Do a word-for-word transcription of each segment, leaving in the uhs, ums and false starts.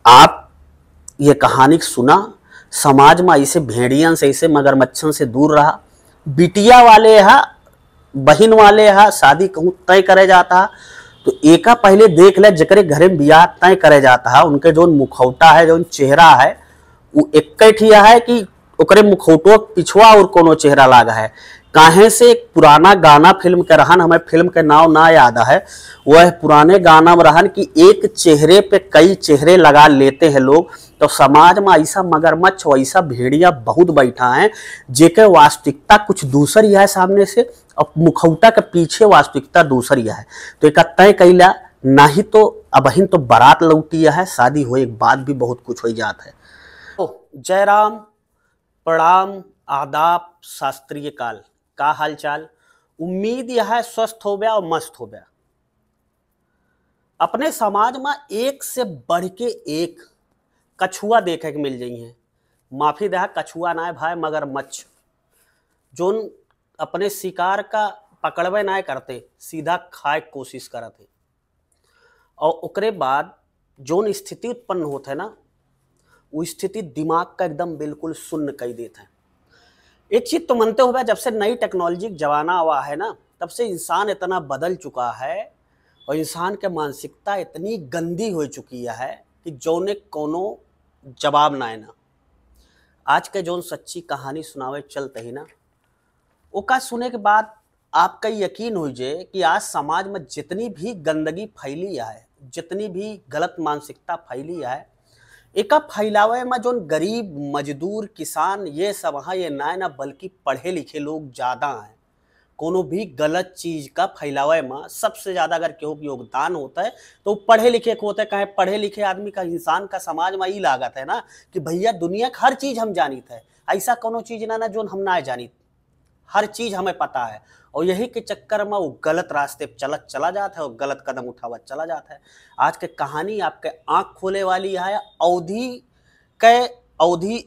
आप ये कहानी सुना, समाज में ऐसे भेड़ियन से, ऐसे मगरमच्छन से दूर रहा। बिटिया वाले हा, बहिन वाले हा, शादी कहूँ तय करे जाता हा, तो एका पहले देख ले, जेकरे घरे में बियाह तय करे जाता हा, उनके जौन मुखौटा है, जौन चेहरा है, वो एक ठिया है कि ओकरे मुखौटो पिछवा और कोनो चेहरा लागा है। काहे से एक पुराना गाना फिल्म के रहन, हमें फिल्म के नाम ना याद है, वह पुराने गाना में रहन कि एक चेहरे पे कई चेहरे लगा लेते हैं लोग। तो समाज में ऐसा मगरमच्छ, ऐसा भेड़िया बहुत बैठा है, जेके वास्तविकता कुछ दूसर ही है सामने से, और मुखौटा के पीछे वास्तविकता दूसर ही है। तो एक तय कैला, नहीं तो अबहिन तो बारात लौटी है, शादी होए के बाद भी बहुत कुछ हो जात है। तो जय राम, प्रणाम, आदाब, शास्त्रीय काल। का हाल चाल? उम्मीद यह है स्वस्थ होब्या और मस्त होब्या। अपने समाज में एक से बढ़ के एक कछुआ देखे के मिल जाई है। माफी देहा, कछुआ ना है भाई, मगरमच्छ, जोन अपने शिकार का पकड़बे ना करते, सीधा खाए के कोशिश करत है। और ओकरे बाद जोन स्थिति उत्पन्न होत है ना, वो स्थिति दिमाग का एकदम बिल्कुल सुन्न कर देत है। एक चीज तो मानते हुए, जब से नई टेक्नोलॉजी का जमाना आवा है ना, तब से इंसान इतना बदल चुका है और इंसान के मानसिकता इतनी गंदी हो चुकी है कि जौने कोनो जवाब ना है ना। आज के जौन सच्ची कहानी सुनावे चलत ही ना, ओका सुने के बाद आपका यकीन हो जाए कि आज समाज में जितनी भी गंदगी फैली है, जितनी भी गलत मानसिकता फैली है, एका फैलावे में जोन गरीब, मजदूर, किसान, ये सब हाँ, ये ना है ना, बल्कि पढ़े लिखे लोग ज्यादा हैं। कोनो भी गलत चीज का फैलावे में सबसे ज्यादा अगर केहू के योगदान होता है, तो पढ़े लिखे के होता है। काहे, पढ़े लिखे आदमी का, इंसान का समाज में ई लागत है ना कि भैया, दुनिया का हर चीज हम जानित है, ऐसा कोनो चीज ना, ना जोन हम ना जानित, हर चीज हमें पता है। और यही के चक्कर में वो गलत रास्ते पे चलत चला जात है और गलत कदम उठावत चला जात है। आज के कहानी आपके आँख खोले वाली है। अवधी के, अवधी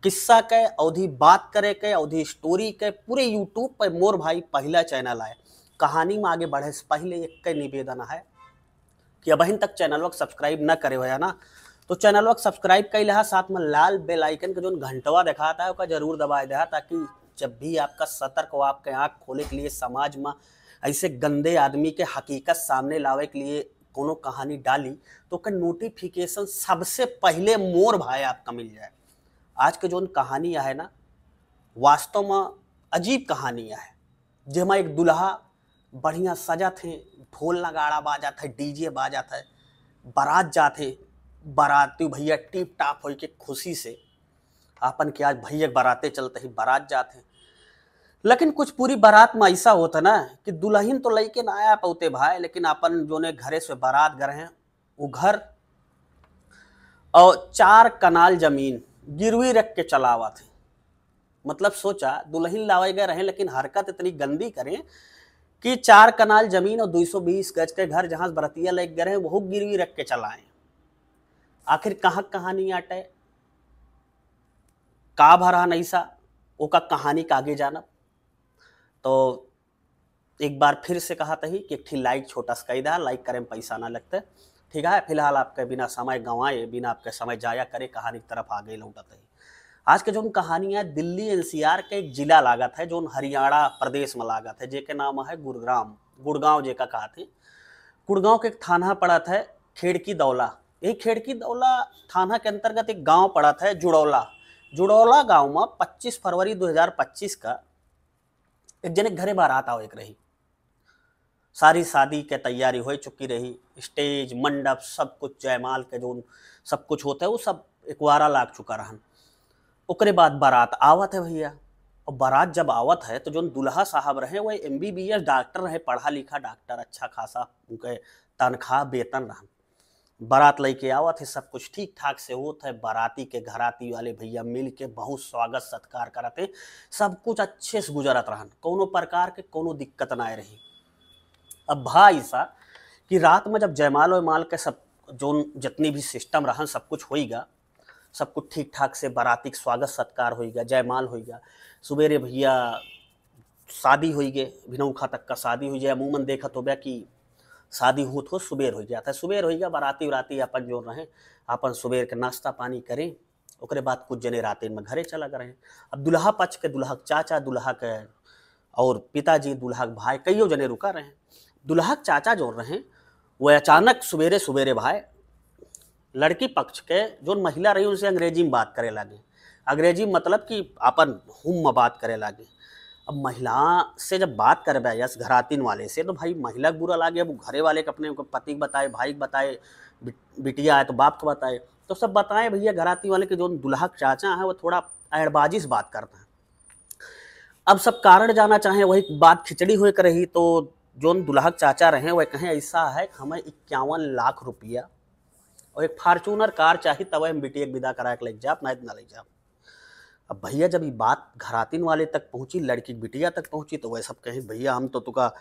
किस्सा के, अवधी बात करे के, अवधी स्टोरी के पूरे YouTube पे मोर भाई पहला चैनल है। कहानी में आगे बढ़े से पहले एक के निवेदन है कि अबहिन तक चैनलवा के सब्सक्राइब न करे हो ना, तो चैनलवा के सब्सक्राइब कर लिहा, साथ में लाल बेल आइकन के जोन घंटवा दिखाता है, ओका जरूर दबाए देहा, ताकि जब भी आपका सतर्क हो, आपके आँख खोले के लिए, समाज में ऐसे गंदे आदमी के हकीकत सामने लावे के लिए कोनो कहानी डाली, तो ओकर नोटिफिकेशन सबसे पहले मोर भाई आपका मिल जाए। आज के जोन कहानी है ना, वास्तव में अजीब कहानी है, जेमा एक दुल्हा बढ़िया सजत है, ढोल नगाड़ा बाजत है, डीजे बाजत है, बारात जात है, बाराती भैया टिप टाप होई के खुशी से आपन के आज भैया के बाराते चलत ही बारात जात है। लेकिन कुछ पूरी बारात में ऐसा होता ना कि दुल्हन तो लइके ना आया पौते भाई, लेकिन अपन जोने घरे से बारात घर हैं, वो घर और चार कनाल जमीन गिरवी रख के चलावत है। मतलब सोचा, दुल्हन लावे गए रहे, लेकिन हरकत इतनी गंदी करें कि चार कनाल जमीन और दो सौ बीस गज के घर, जहां से बरतिया लेके गए रहे, वो गिरवी रख के चलाएं। आखिर कहाँ कहानी आटे, का भरा नहीं सा, ओका कहानी का आगे जानब। तो एक बार फिर से कहत ही कि एक ठी लाइक छोटा सा कई दा, लाइक करे में पैसा ना लगते। ठीक है, फिलहाल आपके बिना समय गंवाए, बिना आपके समय जाया करे, कहानी की तरफ आगे लौटत ही। आज के जोन कहानी है, दिल्ली एनसीआर के एक जिला लागत है, जोन हरियाणा प्रदेश में लागत है, जेके नाम है गुड़ग्राम, गुड़गांव जेका कहत है। गुड़गांव के एक थाना पड़त है खेड़की दौला। यही खेड़की दौला थाना के अंतर्गत एक गांव पड़त है जुड़ौला। जुड़ौला गांव में पच्चीस फरवरी दो हज़ार पच्चीस का एक जने के घरे बारात आवे के रही। सारी शादी के तैयारी हो चुकी रही, स्टेज, मंडप, सब कुछ, जयमाल के जोन सब कुछ होता है, वो सब एकवारा लाग चुका रहन। ओकरे बाद बारात आवत है भैया, और बारात जब आवत है तो जोन दुल्हा साहब रहे, वो एमबीबीएस डॉक्टर रहे, पढ़ा लिखा डॉक्टर, अच्छा खासा उनके तनख्वाह, वेतन रहन। बारात लेके आवत है, सब कुछ ठीक ठाक से होत है। बाराती के घराती वाले भैया मिल के बहुत स्वागत सत्कार करत है, सब कुछ अच्छे से गुजरत रहन, कोनो प्रकार के कोनो दिक्कत ना रही। अब भा ऐसा कि रात में जब जयमाल वयमाल के सब जोन जितनी भी सिस्टम रहन, सब कुछ होइगा, सब कुछ ठीक ठाक से बाराती के स्वागत सत्कार होइगा, जयमाल होइगा। सुबेरे भैया शादी होइगे, भिनौखा तक का शादी होइगे। अमूमन देखत होब्या कि शादी होत हो सुबेर होइ जात है। सुबेर होइ गया, बाराती उराती अपन जो रहे, अपन सुबेर के नाश्ता पानी करें, ओकरे बाद कुछ जने रातिन में घरे चला गए। अब दुल्हा पक्ष के दुल्हा के चाचा, दुल्हा के और पिताजी, दुल्हा के भाई, कईयो जने रुका रहे। दुल्हा के चाचा जो रहे, वो अचानक सुबेरे सुबेरे भाई लड़की पक्ष के जो महिला रही, उनसे अंग्रेजी में बात करे लागे। अंग्रेजी मतलब कि अपन हुम में बात करे लागे। अब महिला से जब बात करबे यस घरातीन वाले से, तो भाई महिला के बुरा लागे। अब घरे वाले के अपने पति के बताए, भाई के बताए, बिट-, बिटिया है तो बाप के बताए, तो सब बताए भैया घराती वाले के जो दुल्हा के चाचा है वो थोड़ा ऐड़बाजी से बात करता है। अब सब कारण जाना चाहे, वही बात खिचड़ी हुए के रही। तो जोन दुल्हा के चाचा रहे वह कहें ऐसा है कि हमें इक्यावन लाख रुपया और एक Fortuner कार चाहिए, तब हम बिटिया के विदा करा के ले जाब, नहीं तो ना ले जाब। अब भैया जब ये बात घरातीन वाले तक पहुंची, लड़की की बिटिया तक पहुंची, तो वह सब कहें भैया हम तो तुका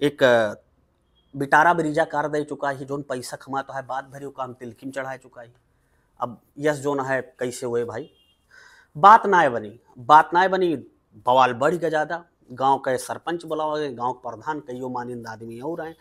एक बिटारा ब्रीजा कार दे चुका ही, जोन पैसा कमा तो है बात भरी का हम तिलकिम चढ़ा चुका ही। अब यस जोन है कैसे हुए भाई, बात ना बनी, बात ना बनी, बवाल बढ़ गया ज़्यादा। गांव के सरपंच बुलावा गए, गांव के प्रधान, कईयो मानिंद आदमी और आए,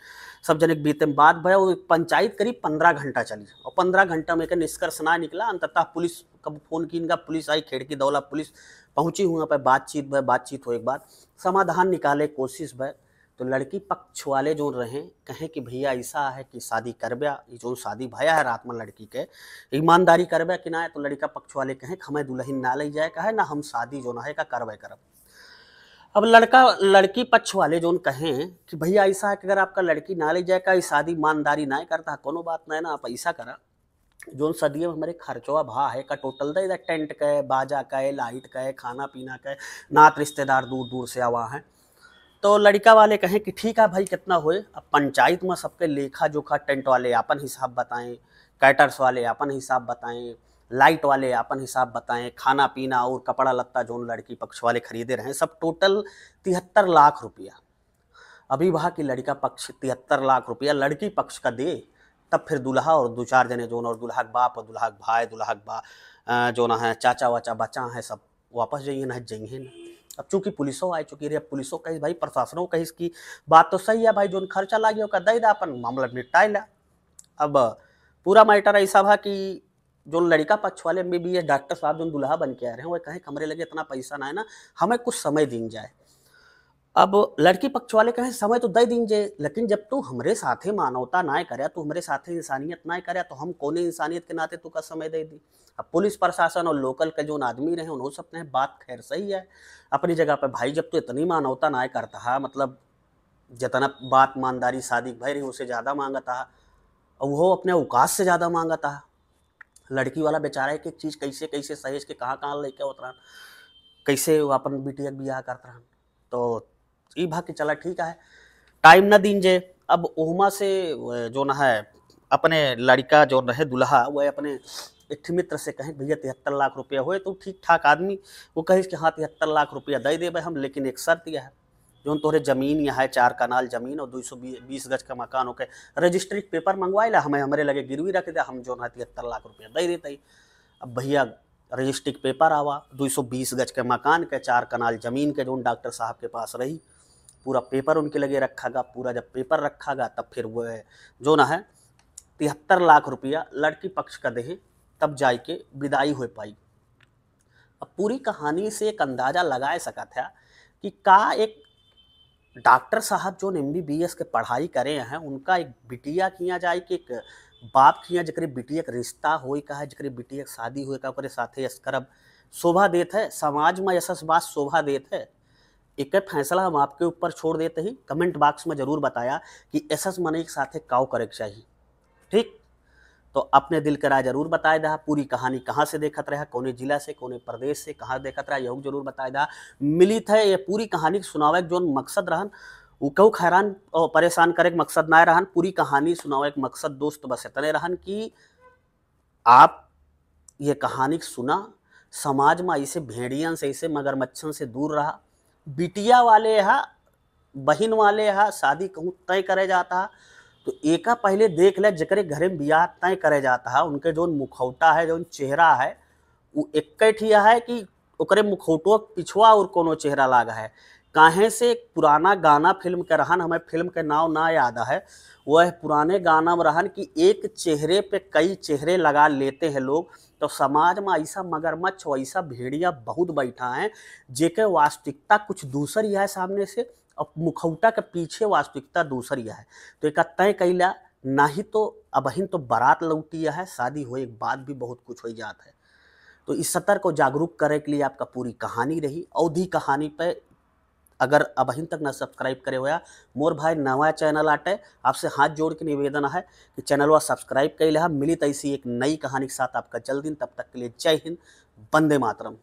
सब जने के बीते में बात भय। वो पंचायत करीब पंद्रह घंटा चली और पंद्रह घंटा में के निष्कर्ष ना निकला। अंततः पुलिस कब फोन की इनका, पुलिस आई, खिड़की दौला पुलिस पहुंची हुआ पे बातचीत भय, बातचीत हो एक बात समाधान निकाले कोशिश भय। तो लड़की पक्ष वाले जो रहे कहें कि भैया ऐसा है कि शादी करब्या, ये जो शादी भया है रात में लड़की के, ईमानदारी करब्या कि ना है? तो लड़का पक्ष वाले कहें कि हमें दुल्हन ना ले जाए का है, ना हम शादी जो ना है का करबे करब। अब लड़का, लड़की पक्ष वाले जोन कहें कि भैया ऐसा है कि अगर आपका लड़की ना ले जाए का, ये शादी ईमानदारी ना करता, कोनो बात ना है ना, आप ऐसा करा, जोन सदियों में हमारे खर्चवा भा है का टोटल दे दे, टेंट के, बाजा के, लाइट के, खाना पीना के, नात रिश्तेदार दूर दूर से आवा है। तो लड़का वाले कहें कि ठीक है भाई, कितना होए? अब पंचायत में सबके लेखा जोखा, टेंट वाले अपन हिसाब बताएं, कैटर्स वाले अपन हिसाब बताएं, लाइट वाले अपन हिसाब बताएं, खाना पीना और कपड़ा लत्ता जोन लड़की पक्ष वाले खरीदे रहे, सब टोटल तिहत्तर लाख रुपया। अभी वहाँ की लड़का पक्ष तिहत्तर लाख रुपया लड़की पक्ष का दे, तब फिर दुल्हा और दो चार जने जोन और दुल्हा के बाप और दुल्हा के भाई, दुल्हा के बा-, अ, जोन है चाचा वाचा बचा है, सब वापस जाइए ना, जाइए ना। अब चूंकि पुलिसो आ चुकी रही, अब पुलिसो कही भाई, प्रशासनो कही इसकी बात तो सही है भाई, जोन खर्चा लागी ओका दे दे, अपन मामला निपटाए ला। अब पूरा मैटर ऐसा भा कि जो लड़का पक्ष वाले एमबीबीएस डॉक्टर साहब जो दुल्हा बन के आ रहे हैं, वह कहें कि हमरे लगे इतना पैसा ना है ना, हमें कुछ समय दीन जाए। अब लड़की पक्ष वाले कहें समय तो दे दीन जाए, लेकिन जब तू हमरे साथे मानवता ना करे, तू हमरे साथे इंसानियत ना करे, तो हम कौने इंसानियत के नाते तू का समय दे दी? अब पुलिस प्रशासन और लोकल के जो आदमी रहे, उन्होंने सब ने बात खैर सही है अपनी जगह पे। भाई जब तू इतनी मानवता ना करता है, मतलब जितना बात ईमानदारी शादी भय रही उससे ज़्यादा मांगता है, और वो अपने औकात से ज़्यादा मांगता है। लड़की वाला बेचारा एक एक चीज़ कैसे कैसे सहेज के कहाँ कहाँ लेके होत रहन, कैसे वो अपन बिटिया के बियाह करत रहन। तो ई भा कि चला ठीक है, टाइम न दीन जे। अब ओहमा से, अ, जो न है, अपने लड़का जो रहे दुल्हा, वह अपने एक ठे मित्र से कहे भैया तिहत्तर लाख रुपया होए, तो ठीक ठाक आदमी, वो कहे कि हाँ तिहत्तर लाख रुपया दे देबे हम, लेकिन एक शर्त यह है, जोन तोहरे जमीन यहाँ है, चार कनाल जमीन और दो सौ बीस गज का मकान होके रजिस्ट्री के पेपर मंगवाए ला, हमें हमरे लगे गिरवी रख दे, हम जोन है तिहत्तर लाख रुपया दे देते ही। अब भैया रजिस्ट्री के पेपर आवा, दो सौ बीस गज के मकान के, चार कनाल जमीन के, जोन डॉक्टर साहब के पास रही, पूरा पेपर उनके लगे रखा गा। पूरा जब पेपर रखा गा तब फिर वो जोन है तिहत्तर लाख रुपया लड़की पक्ष का देहे, तब जाए के विदाई हो पाई। अब पूरी कहानी से एक अंदाजा लगाए सकत है कि का एक डॉक्टर साहब जोन एमबीबीएस के पढ़ाई करे हैं, उनका एक बिटिया किया जाए कि एक बाप किया, जकरे बिटिया के रिश्ता होए का है, जकरे बिटिया के शादी होए का, ओकरे साथे यस करब शोभा देत है, समाज में यस बात शोभा देत है। एक फैसला हम आपके ऊपर छोड़ देते ही, कमेंट बॉक्स में जरूर बताया कि एसएस मनई के साथे काव करे के चाहिए। ठीक, तो अपने दिल के राय जरूर बताए दहा, पूरी कहानी कहाँ से देखत रहा, कौने जिला से, कौने प्रदेश से, कहाँ देखत रहा, यहू जरूर बताए दहा। मिलित है ये पूरी कहानी के सुनावे के जोन मकसद रहन, उ कहू हैरान और परेशान करे के मकसद ना रहन। पूरी कहानी सुनावे के मकसद दोस्त बस इतने रहन कि आप ये कहानी के सुना, समाज में ऐसे भेड़ियन से, ऐसे मगरमच्छन से दूर रहा। बिटिया वाले हा, बहिन वाले हा, शादी कहूँ तय करे जाता हा, तो एका पहले देख ले, जेकरे घरे में बियाह तय करे जाता हा, उनके जोन मुखौटा है, जोन चेहरा है, वो एक ठिया है कि ओकरे मुखौटो के पिछुआ और कोनो चेहरा लाग है। काहे से एक पुराना गाना फिल्म के रहन, हमें फिल्म के नाव ना याद है, वह पुराने गाना में रहन कि एक चेहरे पे कई चेहरे लगा लेते हैं लोग। तो समाज में ऐसा मगरमच्छ, ऐसा भेड़िया बहुत बैठा है, जेके वास्तविकता कुछ दूसर ही है सामने से, और मुखौटा के पीछे वास्तविकता दूसर ही है। तो एक तय कैला, नहीं तो अबहिन तो बारात लौटी है, शादी होए के बाद भी बहुत कुछ हो जात है। तो इस सतर को जागरूक करे के लिए आपका पूरी कहानी रही। अवधी कहानी पे अगर अबहिन तक ना सब्सक्राइब करे होया, मोर भाई नवा चैनल आटे, आपसे हाथ जोड़ के निवेदन है कि चैनलवा सब्सक्राइब कर लिहा। मिली तो ऐसी एक नई कहानी के साथ आपका जल्द दिन, तब तक के लिए जय हिंद, वंदे मातरम।